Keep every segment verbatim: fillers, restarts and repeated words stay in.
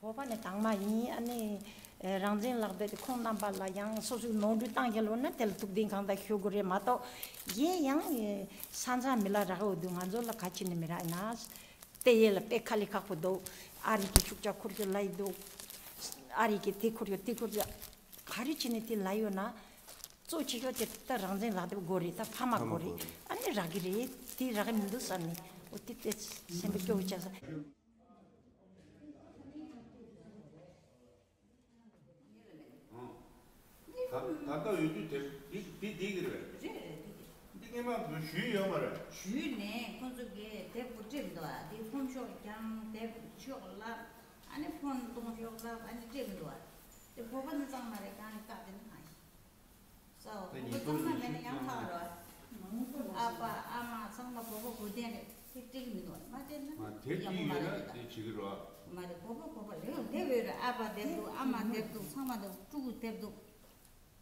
བོད་པ་ནི་དྭངས་མ་ཡིན། ཨ་ནི་རང་བཙན་ལག་དེབ་དེ་ཁོང་རྣམ་པ་ལ་ཡང་སོ་སོའི་ནོར་འཁྲུལ་བཏང་རྒྱུ་ལོ་ན་དེ་ལ་ཐུགས་བདེན་གང་དག་ཞུ་དགོས་རེད་མ་གཏོགས། གཞན་ཡང་ས་མཚམས་མི་ལ་རག་འོ་དུ་ང་ཚོ་ལ་ག་ཅི་ནི་མི་རག་ན། དེ་ཡེ་ལ་དཔེ་ཁ་ལི་ཁག་པོ་འདུག་ཨ་རི་གི་ཤུགས་ཆ་འཁོར་རྒྱུ་ལ་ཡི་འདུག་ཨ་རི་གི་དེ་འཁོར་རྒྱུ་དེ་འཁོར་རྒྱུ་ག་རེ་བྱས་ནས་དེ་ལ་ཡོད་ན། གཙོ་ཆེ་ཤོས་དེ་ད་རང་བཙན་ལག་དེབ་དགོས་རེད། ད་ཕ་མ་དགོས་རེད། ཨ་ནི་རག་གི་རེད། དེ་རག་གི་མི་འདུག་བསམ་ནས་འོ་དེ་དེ་སེམས་པ་སྐྱོ་བོ་བྱས་ས། ད་ད་ལྟ་འོས་བསྡུ་དེ་འདི་འདི་འདི་གི་རེད། རེད་རེད། འདི་འདི་འདི་སྔོན་མ་བོད་ཞུས་ཡོད་མ་རེད། ཞུས་ནས་ཁོང་ཚོ་གིས་དེབ་ཀུ་སྤྲད་མི་འདུག་ཨ། དེ་ཁོམ་ཤོག་ཀྱང་དེབ་ཤོག་ལབ། ཨ་ནི་ཕོན་གཏོང་ཤོག་ལབ། ཨ་ནི་སྤྲད་མི་འདུག་ཨ། དེ་བོད་པ་འདི་ཚང་མ་རེད། གང་རེད་བཀག་དེ་ནི་གང་ཞིག་ས་འོ་དེ་ཉིས་སྟོང་ཚང་མ་མེད་ན་ཡང་ཁག་རོ། ཨ་ཕ་ཨ་མ་ཚང་མ་བོད་པ་བོད་དོན་རེད། དེ་སྤྲད་གི་མི་འདུག་ཨ། མ་སྤྲད་ན་མ་དེབ་ཡག་པོ་ཀྱི་མ་ཡོད་རེད་ན་ད། དེ་བྱེད་གི་རོ། མ་རེད། བོད་པ་བོད་པ་རེད། དེབ་ཡོད་རེད། ཨ་ཕ་དེབ་འདུག་ཨ་མ་དེབ་འདུག་ཚང་མ་འདུག་ཕྲུ་གུ་དེབ་འདུག་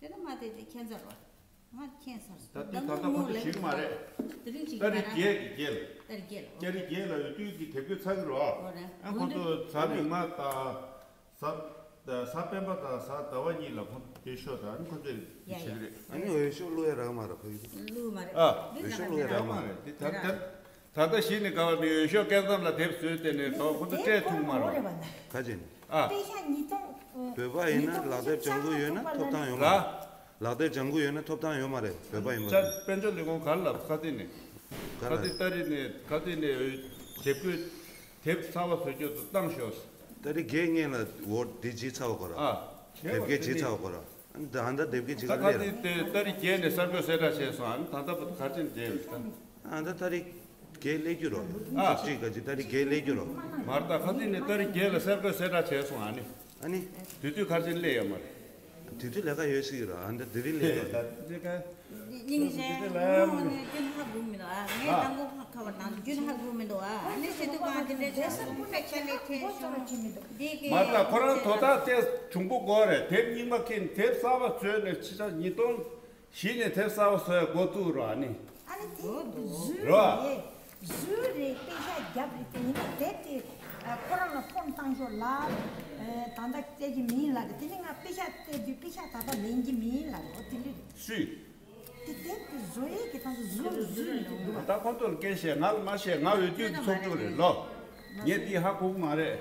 དེ་ད་མ་དེ་དེ་ཁྱད་མཚར་བ། ང་ཁྱད་མཚར་སོང་། ད་དེ་ད་ལྟ་ཁོ་ཚོ་ཞིག་མ་རེད། དེ་རིང་ཞིག་ད་རེས་མ་རེད། རྒྱལ་གྱི་རྒྱལ། ད་རེས་རྒྱལ། སྐྱ་རིས་རྒྱལ་ལ་འོས་བསྡུ་གི་དེབ་སྐྱོ་ཚར་གི་རོ། ཨོ་རེད། ཨ་ཁོ་ཚོ་གཟའ་མིག་དམར་དང་གཟའ་གཟའ་སྤེན་པ་དང་གཟའ་ཟླ་བ་གཉིས་ལ་ཁོ་ཚོ་སྐྱོ་ཤོག་དང་ཁོ་ཚོས་ཡ་ཡ་བྱེད་ཀྱི་རེད། ཨ་ནི་འོས་ཤོག་བླུག་ཡ་རག་མ་རེད་ཁོ་ཚོ། བླུག་མ་རེད། ཨ། འོས་ཤོག་བླུག་ཡ་རག་མ་རེད། དེ་ད་ད། ད་ལྟ་གཞི་ནས་དགའ་བ་མི་འོས་ཤོག་སྐལ་མཚམས་ལ་དེབ་བཟོས་ཏེ་ནས་དོ་ཁོ་ཚོ་སྤྲད་ཐུབ་མ་རོགས། ག་ཅན། ཨ། དཔེ་ཤག་ཉིས་སྟོང་། བོད་པ་ཡིན་ན་ལག་དེབ་ལྗང་ཁུ་ཡོད་ན་ཐོབ་ཐང་ཡོད་མ་རེད། ལག་དེབ་ལྗང་ཁུ་ཡོད་ན་ཐོབ་ཐང་ཡོད་མ་རེད། བོད་པ་ཡིན་པ་ཅ་དཔལ་འབྱོར་ལས་ཁུངས་ག་རེ་ལབ་ཁ་ཏི་ནས། ག་ཁ་ལ་ཏི་ཏ་རི་ནས་ཁ་ཏི་ནས་དེབ་སྐྱོ་དེབ་གསར་པ་བཟོ་རྒྱུ་དུ་བཏང་ཤོག་ཏ་རི་བརྒྱད་སྔོན་ལ་འོ་དེ་ཇི་ཚ་བ་གོ་ར། ཨ། དེབ་སྐྱོ་ཇི་ཚ་བ་གོ་ར། ཨ་ནི་ད་ཧ་ད་དེབ་སྐྱོ་ཇི་ག་ད་ལེ་ཁ་ཏི་ཏེ་ཏ་རི་བརྒྱད་ནས་གསར་འགོད་གསལ་བསྒྲགས་བྱས་སོང་། ཨ་ནི་ད་ལྟ་བར་ག་ཅན་བརྒྱད་ལ་ད། ཨ་ད་ཏ་རི་བརྒྱད་སླེབས་རྒྱུ་རོ། ཨ། ཅིག་ག་ཅི་ཏ་རི་བརྒྱད་སླེབས་རྒྱུ་རོ། མར་ད་ཁ་ཏི་ནས་ཏ་རི་བརྒྱད་ལ་གསར་འགོད་གསལ་བསྒྲགས་བྱས་སོང་། ཨ་ནི། ཨ་ནི། དུས་ཚོད་ག་ཅན་སླེབས་ཡོད་མ་རེད། དུས་ཚོད་ལས་ཀ་ཡོད་སྲིད་ར། ཨ་ནི་ད་དེ་རིང་སླེབས་ཡོད། ད་དེ་ག་སྙིང་རྗེ། ངོ་ནས་སྐྱོན་ཧ་གོ་མི་འདུག་ཨ། ངས་དང་པོ་ཁ་བར་དང་སྐྱོན་ཧ་གོ་མི་འདུག་ཨ། ཨ་ནི་ཤེས་དུ་གང་དེ་འདྲའི་བྱས་སོང་། ཕལ་ཆེར་ལས་ཐེ་ཤོང་འདི་གི། མ་ད་ཁོ་རང་དོ་བདག་དེ་གྲུང་པོ་དགོས་རེད། དེབ་རྙིང་པ་ཁྱེར་དེབ་གསར་པ་བཟོས་ནས་ཕྱི་ཟ་ཉིས་སྟོང་བཞི་ནས་དེབ་གསར་པ་བཟོ་ཡ་འགོ་བཙུགས་རོགས། ཨ་ནི། ཨ་ནི་དེ་བཟོས་རེད། བཟོས་རེད། དཔེ་ཤག་བརྒྱབ་རེད། དེ་ཡིན་ན་དེབ་དེ་ཁོ་རང་ལ་ཕོན་བཏང་ཤོག་ལ། ད་ལྟ་བལྟས་ཀྱི་མིན་ལ་རེད། དེ་ནི་ང་དཔེ་ཤག་བལྟས་དུས་དཔེ་ཤག་ད་ལྟ་ལེན་གྱི་མིན་ལ་རེད། འོ་དེ་འདྲ་རེད། སུས། དེ་དེབ་དེ་བཟོ་ཡས་ཀྱི་ཐང་དུ་བཟོ་བཟོས་མི་འདུག་འདུག་ད་ཁོ་ཚོ་ལ་སྐད་བཤད། ང་ལ་མ་བཤད། ང་འོས་བསྡུའི་ཚོགས་གཙོ་རེད་ལོ། ངས་འདི་ཧ་གོ་གི་མ་རེད།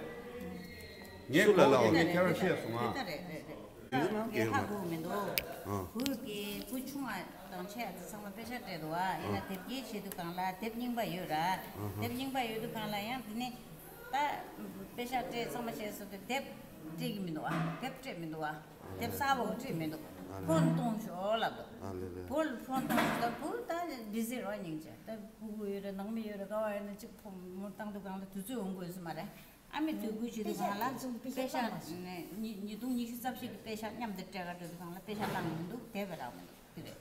ངས་སུ་ལ་གོ་ལ་གི་ངས་ཁྱེད་རང་བཤད་སོང་ང་། དེ་ལྟ་རེད་རེད་རེད། ཡིན་ན་ངས་ཧ་གོ་མི་འདུག་ཨ། བོད་ཀྱི་བུ་ཆུང་བ་དང་ཆེ་བ་དེ་ཚང་མ་དཔེ་ཆ་སྤྲད་འདུག་ཨ། ཡིན་ན་དེབ་སྐྱེལ་བྱེད་དུས་སྒང་ལ་དེབ་རྙིང་པ་ཡོད་ར། དེབ་རྙིང་པ་ཡོད་དུས་སྒང་ལ་ཡང་དེ་ནི་ད་དཔེ་ཆ་སྤྲད་ཚང་མ་བྱས་སོང་དུས་དེབ་སྤྲད་ཀྱི་མི་འདུག་ཨ། དེབ་སྤྲད་མི་འདུག་ཨ། དེབ་གསར་པ་སྤྲད་མི་འདུག་ཕོན་གཏོང་ཤོག་ལབ་འདུག་ཨ་ལེ་ལེ། བུ་ལ་ཕོན་གཏོང་ཤོག་ད་བུ་ད་བི་ཟི་རེད་བ། སྙིང་རྗེ། ད་ཕྲུ་གུ་ཡོད་རེད། ནང་མི་ཡོད་རེད། ག་བ་ཡོད་ན་གཅིག་ཕོན་མོ་བཏང་དུས་སྒང་ལ་དུས་ཚོད་འོང་དགོས་ས་མ་རེད། ཨ་མའི་དུས་འགོ་བྱེད་དུས་སྒང་ལ་དཔེ་ཤག་ཉིས་སྟོང་ཉི་ཤུ་རྩ་བཞི་གི་དཔེ་ཤག་མཉམ་དུ་སྤྲད་ག་འགྲོ་དུས་སྒང་ལ་དཔེ་ཤག་བླངས་མི་འདུག་དེབ་བས་རག་མི་འདུག་དེ་རེད།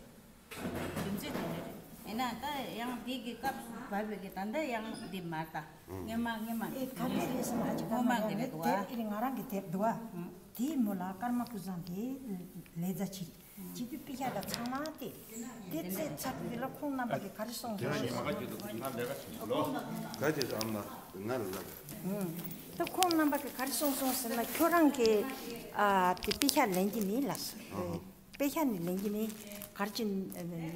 རྒྱུ་མཚན་དེ་འདྲ་རེད། ཡིན་ན་ད་ཡང་དེ་གི་སྐབས་སུ་བབས་པའི་གི་ད་ལྟ་ཡང་འདི་མར་ད་སྔོན་མ་སྔོན་མ་ཨེ་ག་འདྲ་རེད་ཟེར་ན། ཨ་ཅག་སྔོན་མ་གི་རེད་འདུག་བ། དེབ་ཨེ་ང་རང་གི་དེབ་འདུག་བ། དེའི་མོ་ལ་ཀརྨ་ཀུན་བཟང་གི་ལེ་ཛ་ཆི་རེད། བྱེད་དུས་དཔེ་ཤག་དང་ཚང་མ་སྟེ། དེ་ཚེ་ཚར་དུས་ལ་ཁོང་རྣམ་པ་གིས་ག་རེ་གསུངས་སོང་ཟེར་ན། ག་ཅེས་ཨ་མ་ང་ལ་ལབ། ད་ཁོང་རྣམ་པ་གིས་ག་རེ་གསུངས་སོང་ཟེར་ན། ཁྱོད་རང་གིས་ཨ་དེ་དཔེ་ཤག་ལེན་གྱི་མིན་ལབ་སོང་། དཔེ་ཤག་ནི་ལེན་གྱི་མིན། ག་རེ་ཅིག་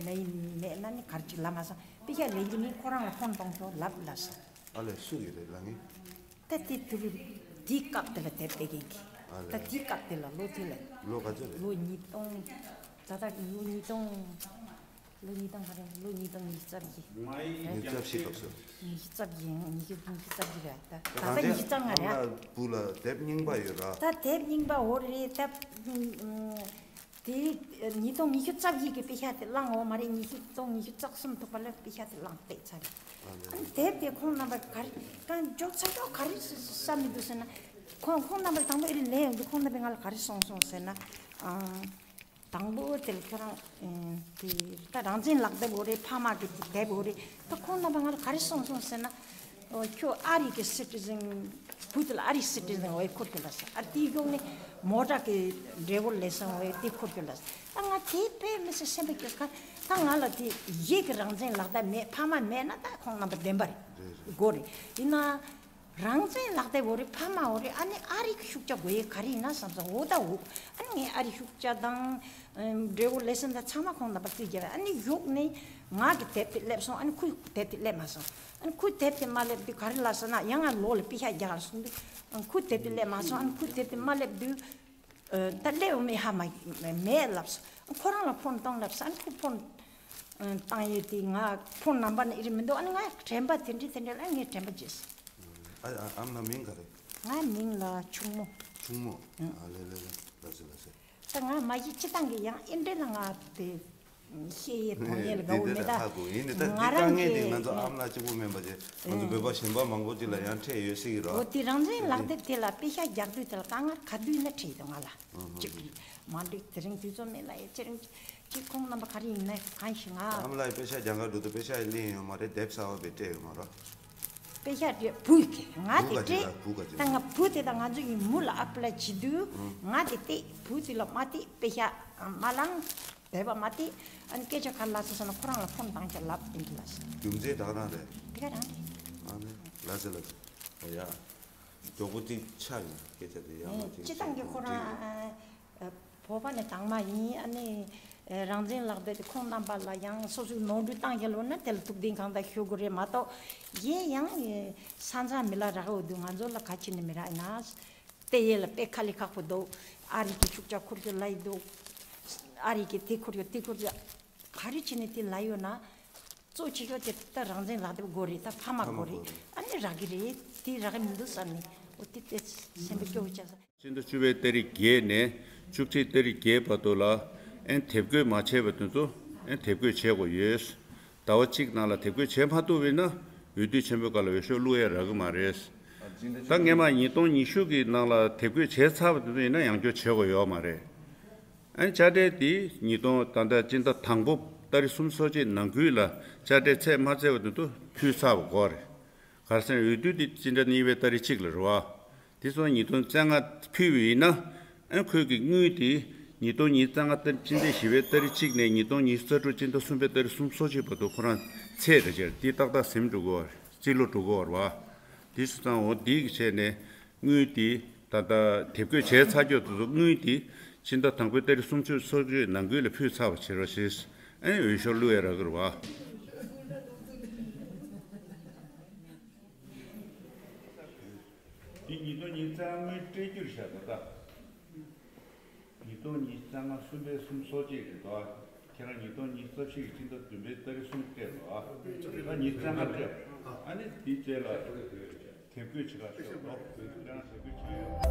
ལེན་མེད་ན་ནི་ག་རེ་ཅིག་ལབ་མ་སོང་། དཔེ་ཤག་ལེན་གྱི་མིན། ཁོ་རང་ལ་ཕོན་གཏོང་ཤོག་ལབ་ལབ་སོང་། ཨ་ལས་སུ་ཡིན་རེད་ལབ་ངེས། ད་དེ་དུས་དེའི་སྐབས་དེ་ལ་དེབ་སྤེལ་མཁན་གྱི། ཨ་ད་ལས། དེའི་སྐབས་དེ་ལ་ལོ་དེ་ལ། ལོ་ག་ཚོད་རེད། ལོ་ཉིས་སྟོང་། ད་ལྟ་ལོ་ཉིས་སྟོང་། ལོ་ཉིས་སྟོང་ག་རེ། ལོ་ཉིས་སྟོང་ཉི་ཤུ་རྩ་བཞི། ཉི་ཤུ་རྩ་བཞི་སྐབས་སུ། ཉི་ཤུ་རྩ་བཞི། ཉི་ཤུ་ཉི་ཤུ་རྩ་བཞི་རེད་ད། ད་ད་ལྟ་ཉི་ཤུ་རྩ་ལྔ་རེད། ཨ་མ་བུ་ལ་དེབ་རྙིང་པ་ཡོད་ར། ད་དེབ་རྙིང་པ་འོ་རེད་ད། དེ་ཉིས་སྟོང་ཉི་ཤུ་རྩ་བཞི་གི་དཔེ་ཤག་དེ་བླངས་འོ་མ་རེད། ཉི་ཤུ་སྟོང་ཉི་ཤུ་རྩ་གསུམ་ཐུག་པ་ལ་དཔེ་ཤག་དེ་བླངས་སྤེལ་ཚར་རེད། ཨ་ནི་དེབ་དེ་ཁོང་རྣམ་པ་ག་རེ་གང་འཇོག་ཚར་འཇོག་ག་རེ་ས་མི་འདུག་ཟེར་ན། ཁོང་ཁོང་རྣམ་པ་དང་པོ་ཨེ་རེད་ལེན་ཡོང་དུས་ཁོང་རྣམ་པས་ང་ལ་ག་རེ་གསུངས་སོང་ཟེར་ན། ཨང་། དང་པོ་དེ་ལ་ཁྱོད་རང་དེ་ད་རང་བཙན་ལག་དེབ་འོ་རེད། ཕ་མ་གི་དེབ་འོ་རེད། ད་ཁོང་རྣམ་པ་ང་ལ་ག་རེ་གསུངས་སོང་ཟེར་ན། ཨོ་ཁྱོད་ཨ་རི་གི་སི་ཊི་ཟན། བུ་དེ་ལ་ཨ་རི་སི་ཊི་ཟན་འོས་འཁོར་རྒྱུ་ལ་ཟེར། ཨ་དེའི་གཞུག་ནས་མོ་ཊ་གི་ཌ་རའི་ཝར་ལེ་སན་འོས་དེ་འཁོར་རྒྱུ་ལ་ཟེར། ད་ང་དེ་དཔེ་མི་སྲིད་སེམས་པ་སྐྱོ་ཁ། ད་ང་ལ་དེ་གཞན་གྱི་རང་བཙན་ལག་དེབ་མེད། ཕ་མ་མེད་ན་ད་ཁོང་རྣམ་པ་བདེན་པ་རེད། དགོས་རེད། ཡིན་ན། རང་བཙན་ལག་དེབ་འོ་རེད། ཕ་མ་འོ་རེད། ཨ་ནི་ཨ་རིའི་ཤུགས་རྐྱེན་དགོས་ཡས་ག་རེ་ཡིན་ན་བསམ་སོང་། འོ་ད་འོ། ཨ་ནི་ངས་ཨ་རིའི་ཤུགས་རྐྱེན་དང་། ཨམ། འབྲས་བུ་ལེ་ཚན་དང་ཚང་མ་ཁོང་རྣམ་པར་བརྩིས་རྒྱབ། ཨ་ནི་གཞུག་ནས་ང་གི་དེབ་དེ་སླེབས་སོང་། ཨ་ནི་ཁོའི་དེབ་དེ་སླེབས་མ་སོང་། ཨ་ནི་ཁོའི་དེབ་དེ་མ་སླེབས་དུས་ག་རེ་ལབ་སོང་ན། ཡང་ང་ལོག་ལ་པེ་ཤག་རྒྱག་ལ་སོང་དུས། ཨ། ཁོའི་དེབ་དེ་སླེབས་མ་སོང་། ཨ་ནི་ཁོའི་དེབ་དེ་མ་སླེབས་དུས། ཨ། ད་སླེབས་མེད། ཧ་མ་མེད་ལབ་སོང་། ཁོ་རང་ལ་ཕོན་བཏང་ལབ་སོང་། ཨ་ནི་ཁོ་ཕོན་བཏང་ཡས་དེ་ང་ཕོན་ནམ་བར་ནས་ཨེ་རེད་མི་འདུག་ཨ་ནི་ང་དྲན་པ་དེ་འདྲ་དེ་འདྲ་ལ་ངས་དྲན་པ་བརྗེད་སོང་། ཨ། ཨ། ཨ་མ་མིང་ག་རེ། ང་མིང་ལ་ཆུང་མོ། ཆུང་མོ། ཨ། ལེ་ལེ་ལེ། ལགས་སེ་ལགས་སེ། ད་ང་མ་གཞི་སྤྱི་བཏང་གི་ཡང་ཨེ་འདྲ་ལ་ང་དེ་བཤད་ཡས་གཏོང་ཡས་ལ་དགའ་བོ་མེད། ད་ཧ་གོ་ཡིན་ནི། ད་ང་འདི་དཀའ་རང་ངལ་དེ་གི་ང་ཚོ་ཨ་མ་ལགས་གཅིག་པུ་མིན་པ་བྱས། ང་ཚོ་བོད་པ་གཞན་པ་མང་པོ་ཅིག་ལ་ཡང་འཕྲད་ཡོད་སྲིད་ཀྱི་རེད། འོ། དེ་རང་བཙན་ལག་དེབ་དེ་ལ་པེ་ཤག་རྒྱག་དུས་དེ་ལ་དཀའ་ངལ་ག་དུས་ན་འཕྲད་ཡོད་ང་ལ། ཨུ་ཧུ། གཅིག་གིས་མ་འགྲིག་དེ་རིང་དུས་ཚོད་མེད་ལབ་ཡས། ཁྱེད་རང་གཅིག་ཁོང་རྣམ་པ་ག་རེ་ཡིན་ན་གང་ཞིག་ང་། ཨ་མ་ལགས་པེ་ཤག་རྒྱག་ག་འགྲོ་དུས་པེ་ཤག་ལེན་ཡོད་མ་རེད། དེབ་གསར་པ་བས་སྤྲད་ཡོད་མ་རེད། པེ་ཤག་དེ་བུ་གིས་ང་དེ་སྤྲད། བུ་ག་ཅིག་ལ། བུ་ག་ཅིག་ད་ལ། ང་བུ་དེ་དང་ང་ཚོ་ཡིན་མུ་ལ་ཨ་པི་ལའི་བྱེད་དུས། ཨང་། ང་དེ་བལྟས། བུ་དེ་ལ་མ་བལྟས། པེ་ཤག་མ་བླངས། དེབ་མ་བལྟས། ཨ་ནི་སྐད་ཆ་ག་རེ་ལབ་སོང་ཟེར་ན། ཁོ་རང་ལ་ཕོན་བཏང་བྱས་ལབ་ཡིན་གྱི་ལབ་སོང་། རྒྱུ་མཚན་ད་ག་རང་རེད། དེ་ག་རང་རེད། ཨ་ནི་ལགས་སེ་ལགས་སེ། ཨོ་ཡ། མགྱོགས་པོ་ཅིག་ཆགས་ཡོང་། སྐད་ཆ་དེ་ཡང་ཨེ། མ་ཅིག་སྤྱི་བཏང་གི་ཁོ་རང་། ཨ། ཨ། བོད་པ་ནི་དྭངས་མ་ཡིན། ཨ་ནི། ཨ། རང་བཙན་ལག་དེབ་དེ་ཁོང་རྣམ་པ་ལ་ཡང་སོ་སོའི་ནོར་འཁྲུལ་བཏང་བཞག་ལོ་ན་དེ་ལ་ཐུགས་བདེན་གང་ལྟར་ཞུ་དགོས་རེད་མ་གཏོགས། གཞན་ཡང་། ཨ། ས་མཚམས་མི་ལ་རག་འོ་དུས་ང་ཚོ་ལ་ག་ཅི་ནས་མི་རག་ཡིན་ན། དེ་ཡས་ལ་དཔེ་ཁ་ལས་ཁག་པོ་འདུག་ཨ་རི་གི་ཤུགས་རྐྱེན་ཁུར་རྒྱུ་ལབ་ཡི་འདུག་ཨ་རི་གི་དེ་ཁུར་རྒྱུ་དེ་ཁུར་རྒྱུ། ག་རེ་བྱས་ནས་དེ་ལབ་ཡོད་ན། གཙོ་ཆེ་ཤོས་དེ་ད་རང་བཙན་ལག་དེབ་དགོས་རེད། ད་ཕ་མ་དགོས་རེད། ཨ་ནི་རག་གི་རེད། དེ་རག་གི་མི་འདུག་བསམ་ནས། འོ་དེ་དེ་སེམས་པ་སྐྱོ་བོ་ཆགས་སོང་། སྤྱི་ཟླ་བཅུ་པའི་ཏ་རིག་བརྒྱད་ནས་བཅུ་གཅིག་ཏ་རིག་བརྒྱད་བར་དུ་ལ། ཨན། དེབ་འགོད་མ་བྱས་པ་དེ་ཚོ། ཨན། དེབ་འགོད་བྱེད་དགོས་ཡོད། ཟླ་བ་གཅིག་ནང་ལ་དེབ་འགོད་བྱེད་མ་ཐུབ་པ་ཡིན་ན། འོས་བསྡུ་ཆེན་པོའི་སྐབས་ལ་འོས་ཤོག་བླུག་ཡས་རག་གི་མ་རེད། ད་སྔས་མ་ཉིས་སྟོང་ཉི་ཤུ་གི་ནང་ལ་དེབ་འགོད་བྱས་ཚར་བ་དེ་ཚོ་ཡིན་ན་ཡང་བསྐྱར་བྱེད་དགོས་ཡོད་མ་རེད། ཨ་ནི་དཔྱ་ཁྲལ་དེ་ཉིས་སྟོང་། ད་ལྟ་སྤྱི་ཟླ་དང་པོ་ཏ་རིག་སུམ་ཅུ་སོ་གཅིག་ནང་ཁུལ་ལ་དཔྱ་ཁྲལ་ཚད་མ་ཚད་པ་དེ་ཚོ་ཕུལ་ཚར་བ་དགོས་རེད། ག་རེ་ཟེར་ན་འོས་བསྡུ་དེ་སྤྱི་ཟླ་གཉིས་པའི་ཏ་རིག་གཅིག་ལ་རེད་བ། དེ་སོང་ཉིས་སྟོང་རྩ་ལྔ་ཕུལ་བ་ཡིན་ན། ཨ། ཁོས་ཀྱི་དངུལ་དེ་ཉིས་སྟོང་ཉི་ཤུ་རྩ་ལྔ་ཏ། སྤྱི་ཟླ་བཞི་པའི་ཏ་རིག་གཅིག་ནས་ཉིས་སྟོང་ཉི་ཤུ་རྩ་དྲུག་སྤྱི་ཟླ་གསུམ་པའི་ཏ་རིག་སུམ་ཅུ་སོ་གཅིག་བར་དུ་ཁོ་རང་ཚད་དེ་བྱས། དེ་ཏག་ཏག་ཟིན་འགྲོ་གི་ཡོད་རེད། རྩིས་ལོ་འགྲོ་གི་ཡོད་རེད་བ། དེ་སོང་ཙང་འོ་དེ་གི་བྱས་ནས། དངུལ་དེ་ད་ལྟ་དེབ་འགོད་བྱས་ཚར་རྒྱུ་དེ་ཚོ། དངུལ་དེ་སྤྱི་ཟླ་དང་པོའི་ཏ་རིག་སུམ་ཅུ་སོ་གཅིག་ནང་ཁུལ་ལ་ཕུལ་ཚར་བ་བྱེད་རོགས་ཞེས། ཨ་ནི་འོས་ཤོག་བླུག་ཡས་རག་གི་རེད་བ། འདི་ཉིས་སྟོང་ཉི་ཤུ་རྩ་ལྔ་སྤྲད་རྒྱུར་བཞག་འདུག་ད། ཉིས་སྟོང་ཉི་ཤུ་རྩ་ལྔ་གསུམ་པའི་གསུམ་སོ་གཅིག་རེད་དོ། ཁྱེད་རང་ཉིས་སྟོང་ཉི་ཤུ་རྩ་བཞི་གི་སྤྱི་ཟླ་བདུན་པའི་ཏ་རིག་གསུམ་སྤྲད་རོགས། ད་ཉི་ཤུ་རྩ་ལྔ་སྤྲད། ཨ་ནི་དེའི་རྗེས་ལ་དེབ་འགོད་བྱེད་ག་ཤོག་རོགས། ཁྱེད་རང་དེབ་འགོད་བྱེད་ཡོད།